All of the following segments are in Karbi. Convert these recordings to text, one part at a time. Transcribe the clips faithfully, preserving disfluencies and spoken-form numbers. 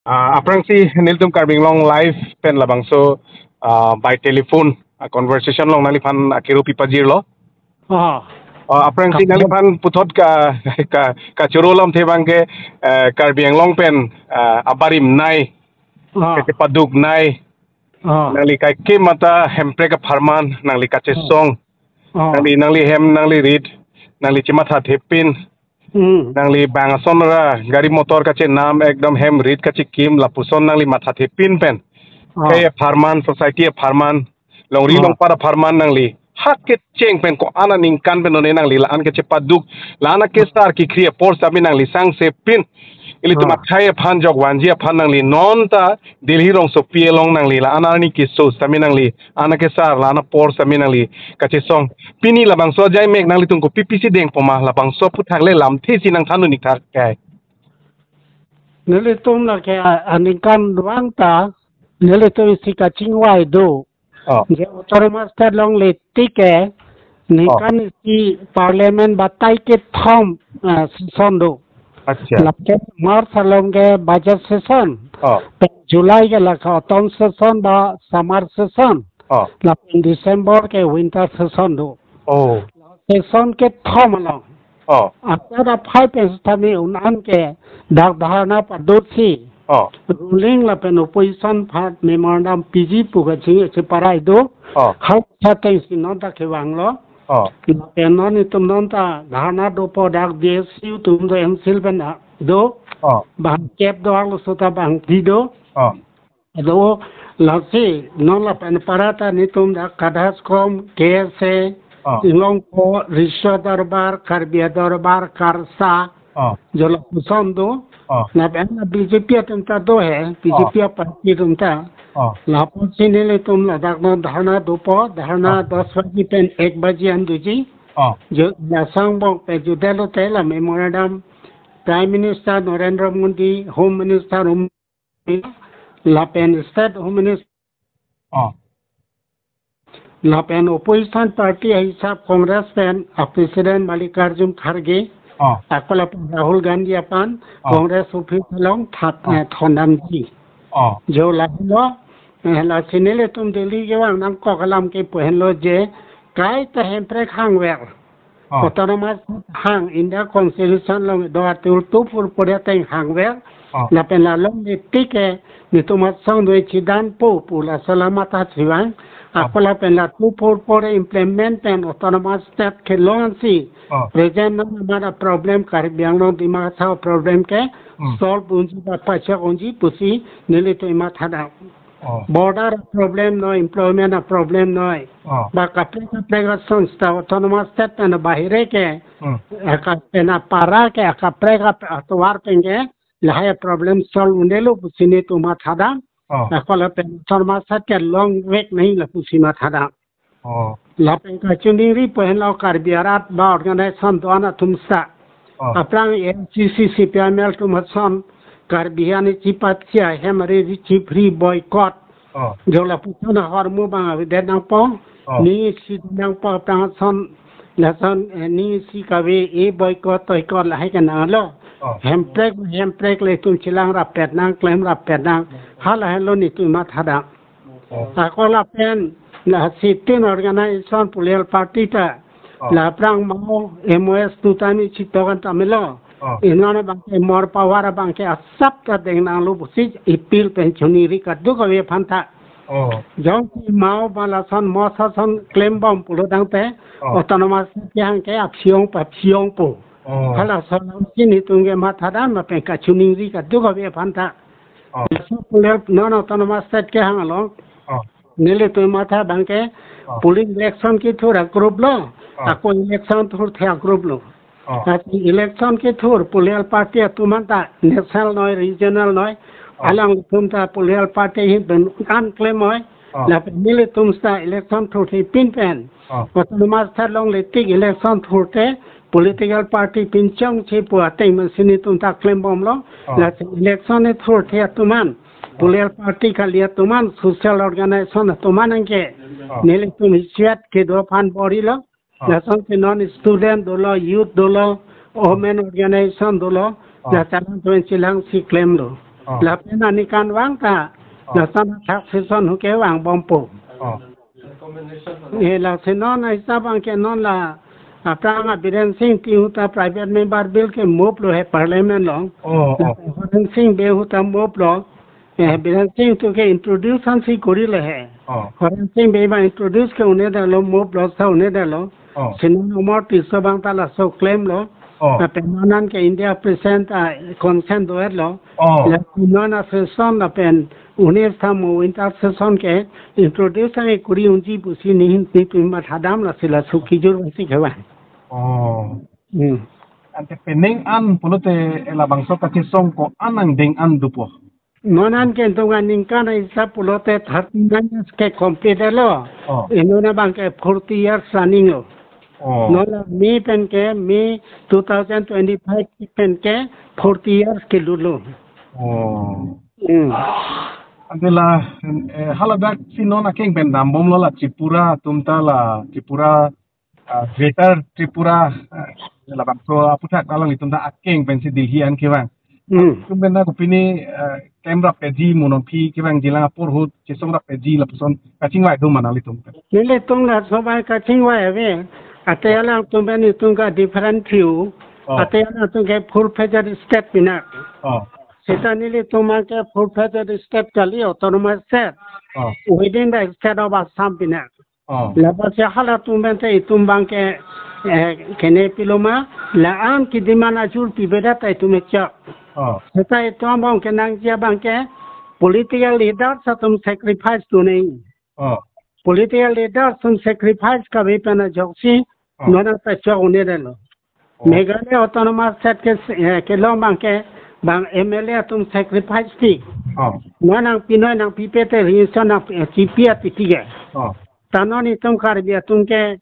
Ah, aphrangsi nelitum Karbi Anglong Live pen labangso, ah, by telephone, ah, conversation along nangliphan akiru pipajirlo. Ah. Ah, aphrangsi Kap- nangliphan puthot ka, ka, kachoro lamthe abangke, eh, Karbi Anglong pen, ah, abarim nei, Ah. kachepaduk nei, Ah. nangli kaikema ta Hemprek apharman, nangli kachesong, Ah. nangli, nangli hem, nangli rit, nangli chemathathepin, Hmm. nangli bang ason ra gari motor kachenam, ekdom hem rit kachekim, lapuson nangli mathathepin pen. Ah. Khei apharman, society apharman, longri Ah. longpat apharman nangli ha kecheng pen ko-an aningkan pen non nangli la-an kachepaduk, la-an kesar kekhri apor sitame nangli sangsepin. Ilitum Ah. akhei aphan jok vanji aphan nangli non ta Delhi rongsopi along nangli la-an arni keso sitame nangli ana kesar, la-an apor sitame nangli kachesong. Pini labangso ajaimek nanglitum kopi pisi dengpo ma, labangso aphuthak le lamthe si nangthan un-ik tha kai. Nelitum lake a-, aningkan vang ta, nelitum isi kachingvai do. Oh. Je Autonomous State longle tik ke, ningkan Oh. isi Parliament batai kethom, ah, session do. Acha. Lapen March along ke budget session. Oh. Pen July ke lake autumn session ba summer session. Oh. Lapen December ke winter session do. Oh. Session kethom along. Oh. Atat aphai pen sitame un-an ke dak dharna padotsi. Oh. Ruling lapen opposition aphan memorandum piji pu kaching cheparai do. Oh. Hal chateng si non ta kevanglo. Oh. Lapen non itum non ta dharna dopo dak D S U atum do, M C L pen do. Oh. Bang kep do, arloso ta bang di do. Oh. Ado lasi non lapen para ta nelitum dak Kadhas Krom, K S A, Oh. Inglongpo, Riso Dorbar, Karbi Dorbar, Karsa, Oh. jo lapuson do. Oh. Lapen B J P atum ta do he, Oh. B J P party atum ta. Oh. Lapusi nelitum ladak non dharna dopo, dharna Oh. dos baji pen ek baji an doji. Oh. Jo la sangbong pen judelo te la memorandum Prime Minister Narendra Modi, Home Minister Home lapen State Home Minister. Oh. Lapen opposition party ahisap Congress pen a President Mallikarjun Kharge. Oh. Ako lapen Rahul Gandhi aphan Oh. Congress office along that, Oh. eh, thondamji. Oh. Jo lahelo, eh, lasi nelitum Delhi kevang nangkok alam ke pu henlo je, kaita Hemprek hangver. Oh. Autonomous hang India Constitution along do atul tu pur pur ateng hangver. Oh. Lapen la longle tik ke nelitum asong do chidampo pu laso alam ta chevang. Oh. Ako lapen la tu pur pur implement pen Autonomous State kelong si. Oh. Present non mada problem Karbi Anglong Dima Hasao problem ke Hmm. solve unji ba pachak unji pusi nelitum mathadam. Oh. Border problem noi, employment problem noi. Oh. Ba kaprek kaprek asonstha Autonomous State pen bahire ke, Hmm. aka pen apara ke, akaprek ap-, atovar pen ke, lahai problem solve un-elo pusi nelitum mathadam. Oh. Ako lapen Autonomous State kelongvek nangji lapusi mathadam. Oh. Lapen kachiningri pu henlo Karbi arat ba organization do-an atum sa. Oh. Aphrang A I C C, C P I M L atum ason Karbi an chipatsi ahem ari chipri boycott. Oh. Jo lapuson ahormu bang avedet nangpo. Oh. Ni si nangpo aphrang ason lason, eh, ni si kave e boycott toycott lahai ke nanglo. Oh. Hemprek, Hemprek le itum chelang rapet nang, klem rapet nang. Hala helo nelitum mathadam. Oh. Ako lapen la sitting organization political party ta Oh. la aphrang Mao M O S tu tami chitokan tamilo. Oh. Inona bangke more power bangke asap ta deng nanglo pusi appeal pen chiningri kadokave aphan ta. Oh. Jongsi Mao ba lason mo sason klembom pulo tangte Oh. Autonomous kehang ke aphiong pa phiong po. Oh. Hala ason si nelitum ke mathadam lapen kachiningri kadokave aphan ta. Oh. Laso puler non Autonomous State kehang along. Oh. Nelitum matha bangke Oh. polling election kethur a-group lo. Oh. Ako election thurthe a-group lo. Oh. Lasi election kethur political party atum anta national noi, regional noi. Oh. Alanglitum ta political party ahin pen an klem noi. Oh. Lapen nelitum ta election thurthepin pen. Oh. Autonomous State longle tik election thurthe political party pinchongche pu ateng pensi nelitum ta klembomlo. Oh. Lasi election ethurthe atum an, political party kali atum an, social organization atum an anke Oh. nelitum isiat kedo aphan bor-ilo. Oh. Lasonsi non student dolo, youth dolo, women organization dolo, Oh. la chalangthu pen chelangsi klemlo. Oh. Lapen aningkanvang ta, Oh. lason thak session hu ke vangbompo. Oh. Eh, lasi non ahisap abang ke non la, aphrang a Biren Singh Engti hu ta private member bill ke move lo he parliament along. Oh, oh. Lapen Horen Sing Bey hu ta move lo. Eh, Biren Singh Engti ke introduce ansi kori lo he. Oh. Horen Sing Bey abang introduce ke un-edetlo, move lo sa un-edetlo. Oh. Si non Amar Tisso abang ta laso klemlo. Oh. Lapen non an ke India present a consent do-etlo. Oh. Lasi non a session lapen un-e sitame winter session ke introduce nangkori unji pusi nehin netum mathadam, lasi laso kejor si kevang. Oh. Hmm. Ante penang an pulote labangso kachesong ko-an angdeng an dopo? Non an ke itum aningkan ahisap pulote thirty nine years ke complete lo. Oh. Eh, non abang ke forty years running lo. Oh. Non la May pen ke, May two thousand twenty-five pen ke forty years kelutlo. Oh. Hmm. Ante la, eh, haladak si non akeng pen dambomlo la Tripura atum ta la Tripura, ah, Greater Tripura, ah, labangso aputhak alanglitum ta akeng pensi Delhi an kevang. Hmm. Itum pen na kopine, ah, klem rapji mo non aphi kevangjilang apor ahut chesong rapji lapuson kachingvai do ma nanglitum? Nelitum laso abang kachingvai ave. Ante alangtum pen itum ke different view. Oh. Ante alangtum ke full-fledged state pinak. Oh. Seta nelitum abang ke full-fledged state kali, autonomous state. Oh. Within the state of Assam pinak. Oh. Lapusi halatum pen te itum abang ke, eh, kene piloma, la-an ke-demand ajur pipedet ta itum chok. Oh. Seta itum abang ke nangji abang ke political leaders atum sacrifice do nangji. Oh. Political leaders atum sacrifice kave pen ajoksi, Oh. non an ta chok un-edetlo. Oh. Meghalaya Autonomous State ke, eh, kelong abang ke, bang M L A atum sacrifice ti. Oh. Non nangpi noi nangpipe te reservation nang, eh, chipi ati ti ke. Oh. Ta non itum Karbi atum ke,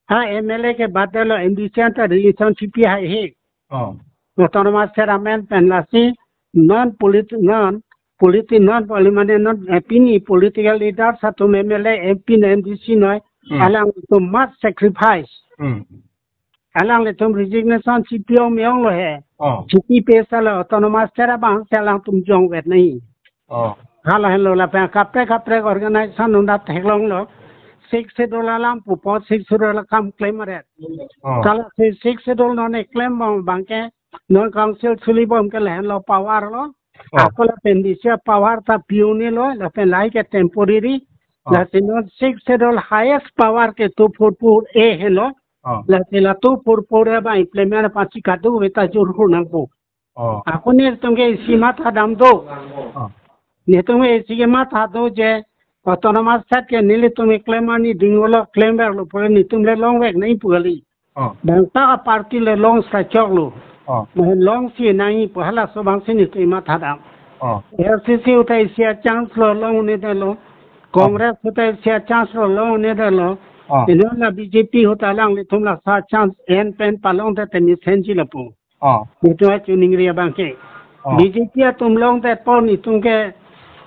ha M L A ke badet lo, M D C an ta reservation chipi haihe. Oh. Autonomous State amen pen lasi non polit-, non politi-, non parliament non, eh, pini political leaders atum M L A, M P non M D C noi, Hmm. alanglitum must sacrifice. Hmm. Alanglitum resignation chipi ong me-ong lo he. Oh. Chipipe seta la Autonomous State abang si alangtum jongvet nangji. Oh. Hala henlo lapen kaprek kaprek organization atum ta theklonglo. Sixth Schedule alam pupo, Sixth Schedule akam klem aret. Oh. Hala si Sixth Schedule non keklembom abang ke, non council chulibom ke lahenlo power lo. Oh. Ako lapen D C power ta pi un-elo, lapen lahai ke temporary. Oh. Lasi non Sixth Schedule highest power ke two four four A helo. Oh. Lasi la two four four A abang implement apotsi kadokave ta jurhu nangpo. Oh. Ako nelitum ke isi mathadam do. Oh. Nelitum ke isi ke matha do je Autonomous State ke nelitum ke klem arni dinglo, klemverlo pulote nelitum le longvek nangji pu kali. Oh. Bang ta party le long sa choklo. Oh. Mo longsi nangji pu halaso abang si nelitum mathadam. Oh. A I C C hu ta isi a-chance lo long un-edetlo. Congress hu ta isi a-chance lo long un-edetlo. Oh. Inon la B J P hu ta alanglitum laso a-chance en pen palongdet te mesenji lapu. Oh. Nelitum kachiningri abang ke. Oh. B J P atum longdetpo nelitum ke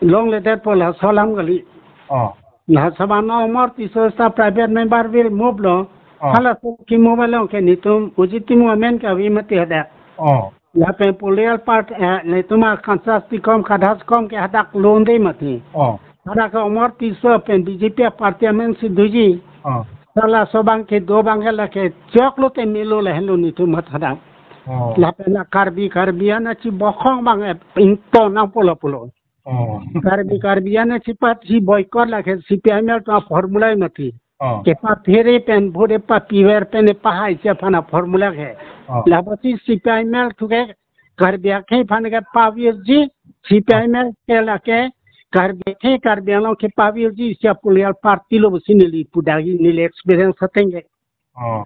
longledetpo laso alam kali. Oh. Laso abang non Amar Tisso ta private member bill move lo. Oh. Halaso ke-move along ke nelitum uji timu amen kave mati hadak. Oh. Lapen political part, eh, nelitum a-Kansas Tikom Kadas Kom ke hadak longde mati. Oh. Hadak ke Amar Tisso pen B J P a-party amen si doji. Oh. Halaso abang ke do abang ke lake choklo te melo lahenlo nelitum mathadam. Oh. Lapen la Karbi, Karbi an achi bokhong abang, eh, ington nangpo lapulo. Oh. Karbi, Karbi an achi party boycott lake C P I M L atum a-formula mati. Oh. Kepathere pen vote papiver pen pahai si aphan a-formula ke. Oh. Lapusi C P I M L atum ke Karbi akhei aphan kepavirji, C P I M L ke lake Karbi akhei Karbi Anglong kepavirji isi a-political party lo pusi neli pudagi, neli experience ateng ke. Oh.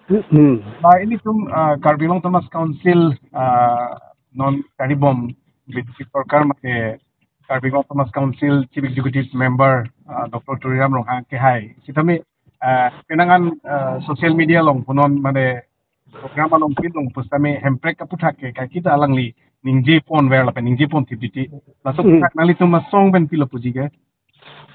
Hmm. Ba ilitum, ah, Karbi Anglong Autonomous Council, ah, non karibom B J P sorkar mate Karbi Anglong Autonomous Council Chief Executive Member, ah, Doctor Tuliram Ronghang kehai. Sitame, ah, penang an, ah, social media along punon mane program along pidong pusitame Hemprek aputhak ke kaiketa alangli ningjeponver lapen ningjeponthip titi. Laso Hmm. aputhak nanglitum asong pen pilo puji ke?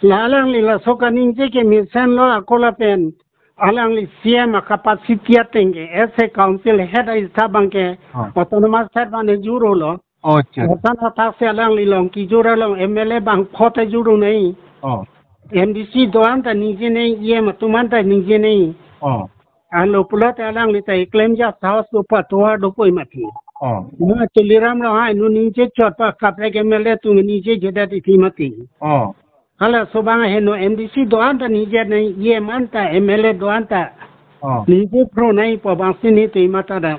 La alangli laso kaningje ke mesenlo ako lapen alangli C M a-capacity ateng ke as a council head ahisap abang ke Ah. Autonomous State mane jurlo. Oh, acha. Lason athak si alangli along kejor along M L A bangpho ta jor un-e. Oh. M D C do-an ta ningje un-e, E M atum an ta ningje un-e. Oh. Alo pulote alangli ta eklem ja sahos do pa tovar do poi mati. Oh. Na Tuliram Ronghang nu ningje chot pa kaprek M L A atum ningjejedet iti mati. Oh. Halaso abang heno M D C do-an ta ningje un-e, E M an ta M L A do-an ta. Oh. Ningje phro un-e pu abang si ningje mati da.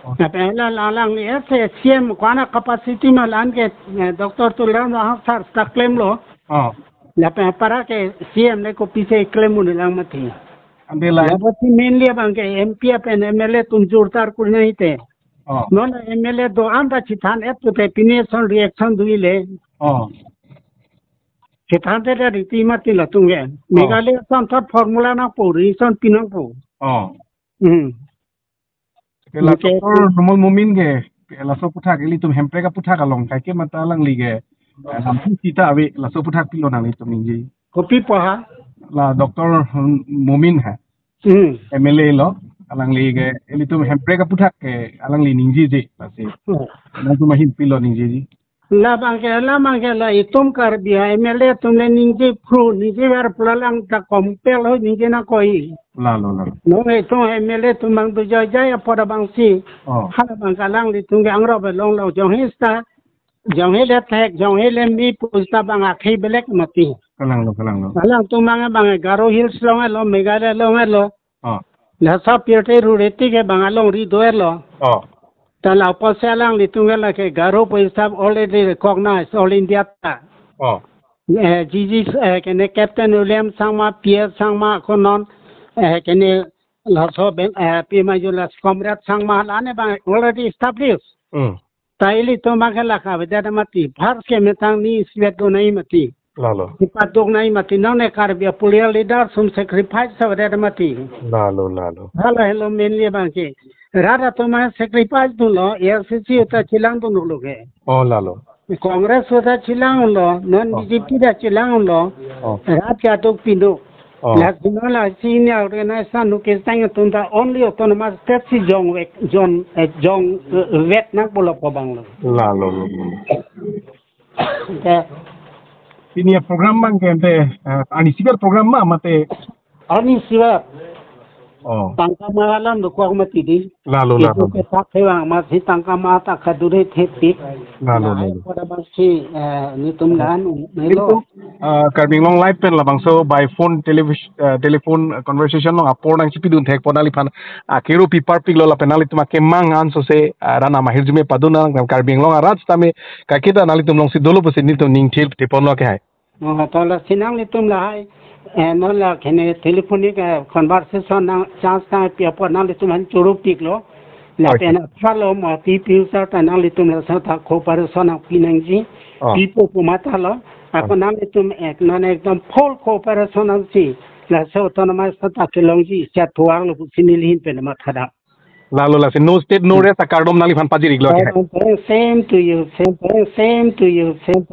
Oh. Lapen hala alangli ese C E M ko-an a capacity ma la-an ke, eh, Doctor Tuliram Ronghang sir ta klemlo. Oh. Lapen apara ke C E M le kopisi klem un-e lang mati. Ante la. Lapusi mainly abang ke M P lapen M L A atum jor tar kur un-e te. Oh. Non M L A do-an ta chethan-et pute pini ason reaction do-i le. Oh. Chethan te ta riti mati latum ke. Oh. Meghalaya ason thot formula nangpo, reason pi nangpo. Oh. Hmm. Ke la Okay. Doctor Numal Momin ke, ke laso aphuthak ilitum Hemprek aphuthak along kaike mata alangli ke, eh, lamthe sita ave laso aphuthak pilo nanglitum ningje. Kopi pu ha? La Doctor Momin ha. Hmm. M L A lo, alangli ke, ilitum Hemprek aphuthak ke, alangli ningjeje, lasi. Hmm. Nangtum ahin pilo ningjeje. Labang ke, labang ke la itum Karbi a M L A atum le ningje phro, ningje ver pu alang ta compel ho ningje nangkok-i. Lalo, lalo. Non itum M L A atum abang do jai jai apot abang si. Oh. Halabang ke alanglitum ke angrop along lo jongsi ta, jongsi le thek, jongsi le mi pu seta abang akhei belek mati. Kalang lo, kalang lo. Alangtum abang, abang Garo Hills along lo, Meghalaya along lo. Oh. Laso pirthe rureti ke abang alongri do-et lo. Oh. Ta lapusi alanglitum ke lake Garo pu seta already recognized all India ta. Oh. Eh, G G, eh, kene Captain William Sangma, P S Sangma, ko non, eh, kene laso ben, eh, Pi Major Las Comrade Sangma, la-an abang already established. Hmm. Ta ilitum abang ke lake avedet mati. First ke metang ni isivet do un-e mati. Lalo. Ipaduk un-e mati. Non ne Karbi a political leader atum sacrifice avedet mati. Lalo, lalo. Hala helo mainly abang ke. Rat atum abang sacrifice dunlo, A I C C ta chelang dunlo ke. Oh, lalo. Congress ta chelang lo, non Oh. B J P ta chelang lo. Oh. Rat ke aduk pidun. Oh. Lasi non lasi ne organization nu ke tang atum ta only autonomous state si jong vek, jong, eh, jong, eh, vet nangpo lo pu abang lo. Lalo, lalo. Ke. Pini a-program abang ke ante, eh, arnisi ver program ma mate? Arnisi ver. Oh. Tangka ma alam dokok mati di. Lalo, lalo. Itum ke tak hewang masi tangka ma ta kadure thepik. Lalo, lalo. Pada masi, eh, netum la-an, melo. Itum, eh, Karbi Anglong Live pen labangso by phone televis-, eh, telephone conversation along apor nangchipidun thekpo nangliphan. Ah, kero pi parpik lo lapen nanglitum akemang ansose, ah, rat atum ahirjume padun nang Karbi Anglong arat tame kaike ta nanglitum alongsi dolo pusi netum ning thil thepon lo ke hai. Oh, to lasi nanglitum lahai. Eh, non la kene telephonic, eh, conversation nang chance nangpi apot nanglitum aphan choro piklo. Lapen Okay. apharlo mo pi pi usar ta nanglitum laso ta cooperation nangpi nangji. Oh. Pipo pu matha lo. Ako Oh. nanglitum ek non ekdom full cooperation nangji. Laso autonomous ta kelongji isi atovar lo pusi neli ahin pen matha da. Lalo lasi no state no rest akardom nangliphan pajir-iklo ke. Same to you, same, same to you, same.